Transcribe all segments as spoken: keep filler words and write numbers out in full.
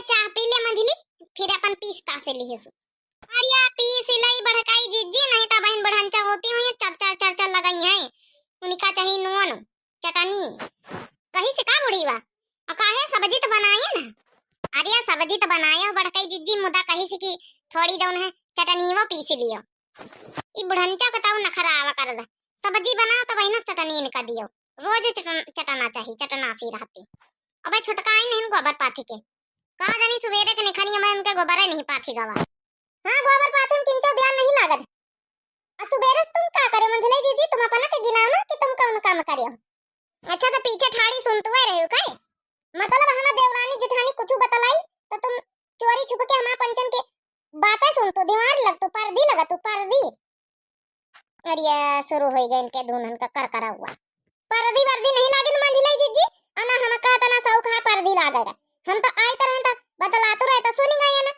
चाह पी ले मंझली, फिर अपन पीस पासे लिहे सु। अरे पीस लई बड़काई जिज्जी, नहीं तो बहन बढ़ंचा होती हुई चर चर चर चर लगाई है। उनका चाहिए नून चटनी। कही से का बुढ़ीवा, और काहे सब्जी तो बनाए ना। अरे सब्जी तो बनाए हो बड़काई जिज्जी, मुदा कही से कि थोड़ी जौन है चटनी वो पीस लियो। ई बुढ़ंचा के ताऊ नखरा आवा कर दा। सब्जी बनाओ तो बहिना चटनी इनका दियो। रोज चटन-, चटना चाहिए, चटना सी रहती। अबे छुटका आई नहीं गोबर पाथी के। का जानी सुबेरे के निखनी हमें उनके गोबर नहीं पाथी गवा। हाँ, गोबर पाथी में किंचो ध्यान नहीं लागत। आ सुबेरे से तुम का करे मंझले जीजी, तुम अपना के गिनाओ ना कि तुम कौन काम करे हो। अच्छा तो पीछे ठाड़ी सुनतुए रहे हो काहे? मतलब हमार देवरानी जेठानी कुछ बतलाई तो तुम चोरी छुप के हमार पंचन के बातें सुनतु, दीवार लगतु, पर्दी लगतु, पर्दी। अरे शुरू हो गए इनके दुनहन का कर करा हुआ। पर्दी वर्दी नहीं लागिन मंझले जीजी, अना हमका इतना शौक है पर्दी लागेगा। हम तो आई तरह तो बतलातु रहे तो सुनी गए ना।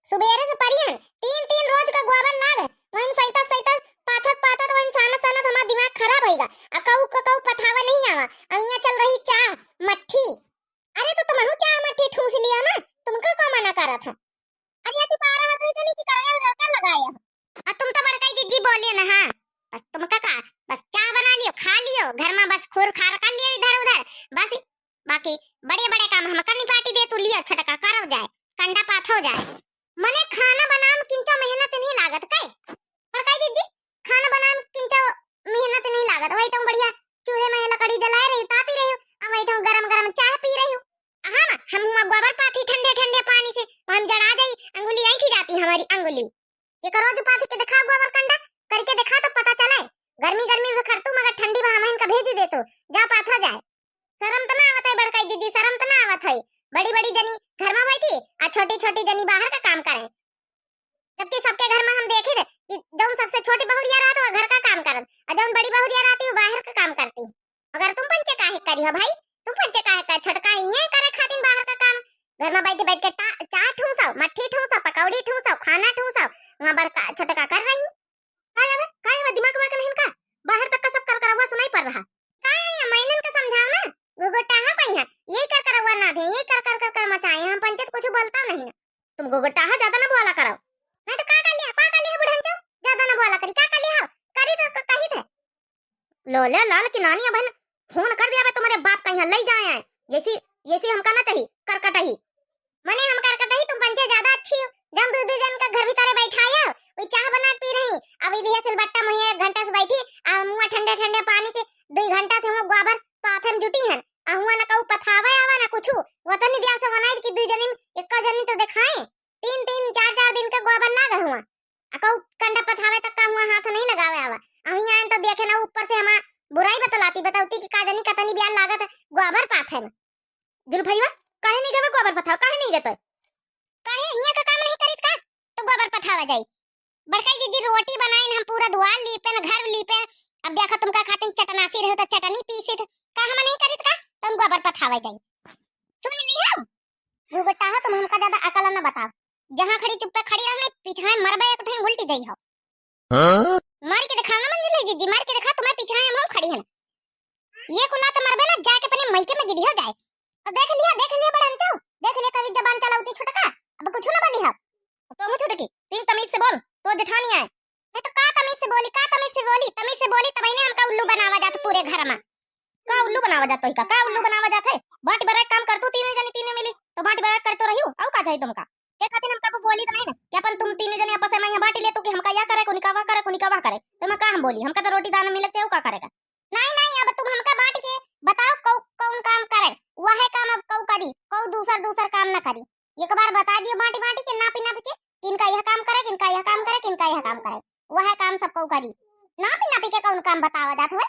सुबेरे से परी हन, तीन तीन रोज का गोबर लाग, वही सैता सैता पाथत पाथत वही सानत सानत हमार दिमाग खराब होइगा। आ कऊ क-, कऊ पथावा नहीं आवा, अब यहाँ चल रही चाह मट्ठी। अरे तो तुमहू चाह मट्ठी ठूस लिया ना, तुमका कौन मना करत है? अरे अच्छी पारा हो तो इतनी की करगा लड़का लगाया। अब तुम तो बड़काई जिज्जी बोलियो ना, हाँ बस तुमका का, बस चाह बना लियो, खा लियो, घर में बस खूर खार कर लियो इधर उधर, बस बाकी बड़े बड़े काम हमका निपाटी दे तू, लियो छोटका करो जाए, कंडा पाथो जाए। मने खाना बनाम किंचा मेहनत नहीं लागत काई? बड़काई जिज्जी, खाना बनाम किंचा मेहनत नहीं लागत, वही तुम बढ़िया चूल्हे में लकड़ी जलाए रही, तापी रही, अब वही तुम गरम गरम चाह पी रही। हाँ, हम हुआ गोबर पाथी ठंडे ठंडे पानी से, हम जड़ा जाई, अंगुली ऐंठी जाती हमारी अंगुली। एक रोज पाथी के दिखा गोबर कंडा, करके दिखा तो पता चले। गर्मी गर्मी में खरतू मगर ठंडी में हम इनका भेज दे तो, जा पाथा जाए। शर्म तो ना आवत है बड़काई दीदी, शर्म तो ना आवत है। बड़ी बड़ी जनी घर में बैठी, आ छोटी छोटी जनी बाहर का काम करे। जबकि सबके घर में हम देखी थे कि जौन सबसे छोटी बहुरिया रहत वो घर का काम करत, और जौन बड़ी बहुरिया रहती वो बाहर का काम करती। मगर तुम पंचे काहे करी हो भाई? तुम पंचे काहे कर, छोटका ही है करे खातिर बाहर का काम। घर में बैठ बैठ के टा-, चाह ठूसो, मट्ठी ठूसो, पकौड़ी ठूसो, खाना ठूसो, वहाँ बड़का छोटका कर रही। काय हवे? काय हवे? दिमाग में नहीं का? बाहर तक का सब कर करवा सुनाई पड़ रहा। काय है ये? मैनन का समझाओ ना। गुगुटाहा पाई है। यही कर करवा ना दे, यही कर कर कर कर मचाए। हम पंचायत कुछ बोलता नहीं ना। तुम गुगुटाहा ज्यादा ना बोला करो। नहीं तो का कर लिया? का कर लिया बुढ़न चो? ज्यादा ना बोला करी। का कर लिया? करी तो, तो कही थे। लोले लाल की नानी अबहिन फोन कर दिया बे तुम्हारे बाप का यहाँ ले जाए हैं। जैसी, जैसी हमका ना चाहिए, करकटही। मने हम करकटही, तुम पंचे ज्यादा अच्छी हो। जब दू दू जन का घर भीतरे बैठाए हो, वही चाह बना के पी रही। अब इलिया सिलबट्टा मुहिया एक घंटा से बैठी, आ मुआ ठंडे ठंडे पानी से दो घंटा से हम गोबर पाथे में जुटी हन। आ हुआ ना कहू पथावे आवा ना कुछू। वतनी दिया से बनाई कि दू जनी में एक्का जनी तो दिखाए। तीन तीन चार चार दिन का गोबर लाग हुआ। आ कहू कंडा पथावे तक का हुआ हाथ नहीं लगावे आवा। अहीं आए तो देखे ना ऊपर से हमार बुराई बतलाती, बतौती कि का जनी कतनी ब्याल लागत है गोबर पाथे में। जुल्फैया, काहे नहीं गवे गोबर पथाव, काहे नहीं गए तो? काहे हियां का काम नहीं करीत का? तो गोबर पथावा जाई। बड़काई दीदी रोटी बनाइन, हम पूरा दुआर लीपेन, घर लीपेन। अब देखा तुमका खातिन चटनासी रहे तो चटनी पीसित। का हम नहीं करीत का? तुम गोबर पथावा जाई। सुन ली हम? गुगुटाहा तुम हमका ज्यादा अकल न बताओ। जहाँ खड़ी चुप्पे खड़ी रहने, पीछे मरबे एक ठों उल्टी गई हो। हाँ? मार के दिखा ना मंझले जीजी, मार के दिखा, तुम्हें पीछे हम खड़ी हैं। ये कुला तो मरबे ना, जाके अपने मइके में गिरी हो जाए। अब देख लिया, देख लिया बड़न चो, देख लिया कभी जबान चलावती छुटका, अब कुछ ना बोली है। तो मुँह छुटकी, तीन तमीज से बोल, तो जेठानी आए। नहीं तो का तमीज से बोली, का तमीज से बोली, तमीज से बोली तब इन्हें हमका उल्लू बनावा जात पूरे घर में। का उल्लू बनावा जात है का? का उल्लू बनावा जात है? बाटी बराए काम कर तू तीनों जनी, तीनों मिली तो बाटी बराए कर तो रही हो, आऊ का चाहिए तुमका? ये खातिर हम कबो बोली तो नहीं ना कि अपन तुम तीनों जनी आपस में यहाँ बाटी ले तो कि हमका या करे को निकावा करे को निकावा करे, तो मैं का हम बोली, हमका तो रोटी दाना मिले थे, का करेगा? नहीं नहीं, अब तुम हमका बाटी के बताओ कौ कौन काम करे, वह काम अब कौ करी, कौ दूसर दूसर काम ना करी। एक बार बता दियो बाटी बाटी के, नापी नापी के, किनका यह काम करे, किनका यह काम करे, किनका यह काम करे, वह काम सब कौ करी। नापी नापी के कौन काम बतावा जात हुए?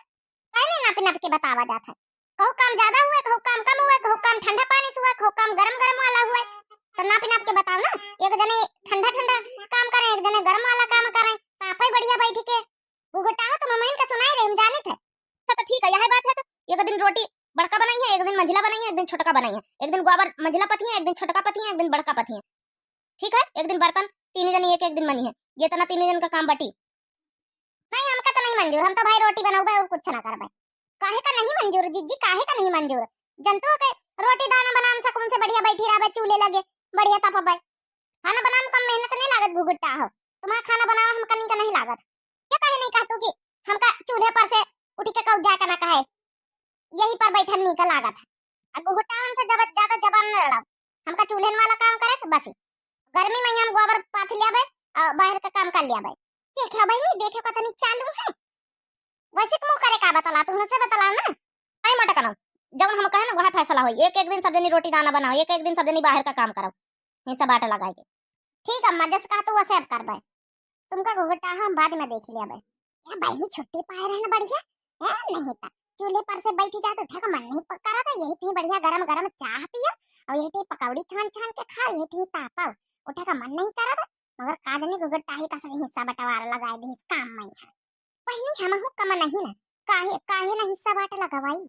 काहे नहीं नापी नापी के बतावा जात है? कहू काम ज्यादा हुए, कहू काम कम हुए, कहू काम ठंडा पानी से हुए, कहू काम गरम गरम वाला हुए, तो नापी नापी के बताओ ना। एक जने ठंडा ठंडा काम करे, एक जने गरम वाला काम करे, तो आपे बढ़िया बैठ के गुगुटाहो तो मम्मी का सुनाई रही, हम जाने थे। अच्छा तो ठीक है, यह बात है तो एक दिन रोटी बड़का बनाई है, एक दिन मंझला बनाई है, एक दिन छोटका बनाई है, एक दिन गोबर मंझला पथी है, एक दिन छोटका पथी है, एक दिन बड़का पथी है। ठीक है, एक दिन बर्तन तीन जनी एक, एक दिन मनी है, ये तना तीन जन का काम बटी। नहीं, हमका तो नहीं मंजूर, हम तो भाई रोटी बनौबे और कुछ ना करबे। काहे का नहीं मंजूर जिज्जी, काहे का नहीं मंजूर? जनतो के रोटी दाना बनाम सकून से बढ़िया बैठी रहबे चूल्हे लगे, बढ़िया तपबे। खाना बनाम कम मेहनत नहीं लागत घुघुट्टा हो। तुम्हारा खाना बनावा हमका नीक नहीं लागत। ये काहे नहीं कहतू कि हमका चूल्हे पर से उठ के कऊ जाए का ना कहे, यही पर बैठन नीक लागत है। आ घुघुट्टा हमसे जब ज्यादा जबान न लड़ाओ, हमका चूल्हे वाला काम करे के बस। गर्मी में ही हम गोबर पाथ लियाबे और बाहर का काम कर लियाबे। देखो बहनी, देखो का तनी चालू है। वैसे के मुँह करे का बतला, तू हमसे बतला ना। आई मटकनो, जौन हम कहे ना वह फैसला होई। एक एक दिन सब जनी रोटी दाना बनाओ, एक एक दिन सब जनी बाहर का काम करो, हिस्सा बांट लगाए के। ठीक अम्मा, जस कहा तू वैसे अब करबे। तुमका घुघुट्टा हम बाद में देख लियाबे। या बहनी छुट्टी पाए रहन बढ़िया है, नहीं ता चूल्हे पर से बैठ जात उठे का मन नहीं प-, करत है। यही ठी बढ़िया गरम गरम चाह पियो और यही ठी पकौड़ी छान छान के खाओ, यही ठी तापो, उठे का मन नहीं करत। मगर का जनी घुघुट्टा ही का सही हिस्सा बंटवारा लगाए दी इस काम में है। बहिनी, हमहू कम नहीं न, काहे, काहे न हिस्सा बांट लगवाई?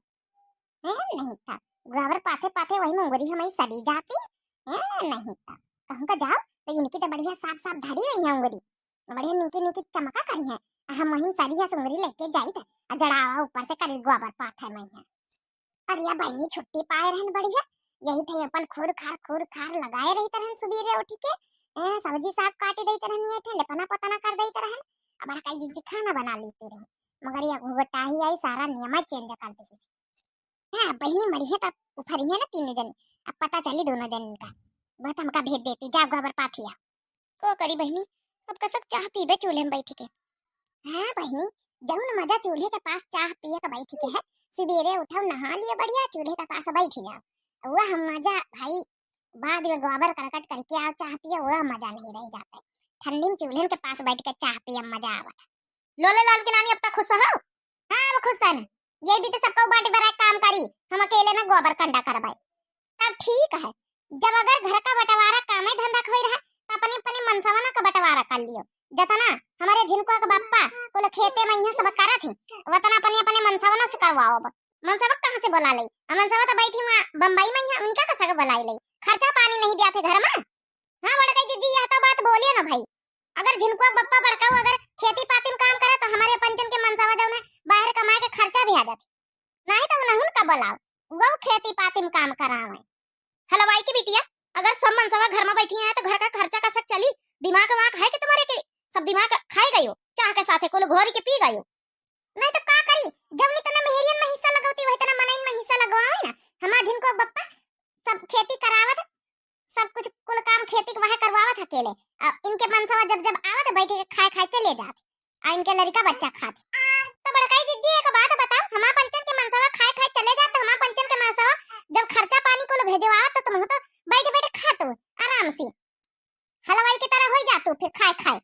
हैं, नहीं ता गोबर पाथे पाथे वही में उंगरी हमई सड़ी जाती। हैं, नहीं ता कहूँ का जाओ तो इनकी तो बढ़िया साफ साफ धरी रही है उंगरी, बढ़िया नीकी नीकी चमका करी है। हम वही सड़ी है उंगरी लेके जाई थे, आ जड़ावा ऊपर से करी गोबर पाथे में है। अरे या बहिनी, छुट्टी पाए रहन बढ़िया, यही ठाई अपन खूर खार, खूर खार लगाए रही तरहन सुबेरे उठी के। ए, सब्जी साग काटी देत रहन, ये ठाई लेपना पतना कर देत रहन। अब बड़का जिज्जी खाना बना लेते रहे, मगर ये घुघुट्टा ही आई, सारा नियम चेंज कर दे। हाँ बहिनी, मरिहे तब उफरिहे ना तीनों जनी, अब पता चली दोनों जनी का। बहुत हमका भेज देती, जा गोबर पाथिया। को करी बहिनी, अब कसक चाह पीबे चूल्हे में बैठ के। हाँ बहिनी, जौन मजा चूल्हे के पास चाह पिए के बैठ के है, सुबेरे उठो, नहा लिए बढ़िया, चूल्हे के पास बैठ जाओ, वह मजा भाई, बाद में गोबर करकट करके आओ चाह पिए, वह मजा नहीं रह जाते। ठंडी में चूल्हे के पास बैठ के चाह पिए मजा आवत। लोले लाल की नानी, अब तक खुश हो? हाँ, अब खुश है ना। ये भी तो सबका बाटी बरा काम करी, हम अकेले ना गोबर कंडा करबाई। तब ठीक है, जब अगर घर का बंटवारा कामे धंधा खोई रहा, तो अपने अपने मनसवना का बंटवारा कर लियो। जतना हमारे झिनकुआ के बप्पा कुल खेते में यहाँ सब करत ही, वतना अपने अपने मनसवना से करवाओ। अब मनसवा कहाँ से बोला ले? अब मनसवा तो बैठी वहाँ बम्बई में, यहाँ उनका कसा के बोलाई ले? खर्चा पानी नहीं दिया थे घर में। हाँ बड़कई जिज्जी, यह तो बात बोलिए ना भाई, अगर झिनकुआ बप्पा बड़काऊ अगर खेती पाती में काम करे तो हमारे पंचन के मनसवा जौन है बाहर कमाए के खर्चा भी आ जाते, नहीं तो उन्हें का बोलाओ, वो खेती पाती में काम करावे। हलवाई की बिटिया, अगर सब मनसवा घर में बैठी हैं तो घर का खर्चा कसक चली? दिमाग वाक है कि तुम्हारे के? सब दिमाग खाए गयो, चाह के साथे कुल घोरी के पी गयो। नहीं तो का करी, जब इतना मेहरियन में हिस्सा लगौती वही तना मनइन में हिस्सा लगवावे ना। हमार झिनकुआ बप्पा सब खेती करावत, सब कुछ कुल काम खेती के वह करवावत अकेले। आ इनके मनसवा जब जब आवत बैठ के खाए खाए चले जात, आ इनके लड़का बच्चा खात। तो बड़काई जिज्जी एक बात बताओ, हमार पंचन के मनसवा खाए खाए चले जात, हमार पंचन के मनसवा जब खर्चा पानी कुल भेजवावत तो तुम तो बैठ बैठ खात आराम से, हलवाई की तरह हो जात फिर खाए खाए।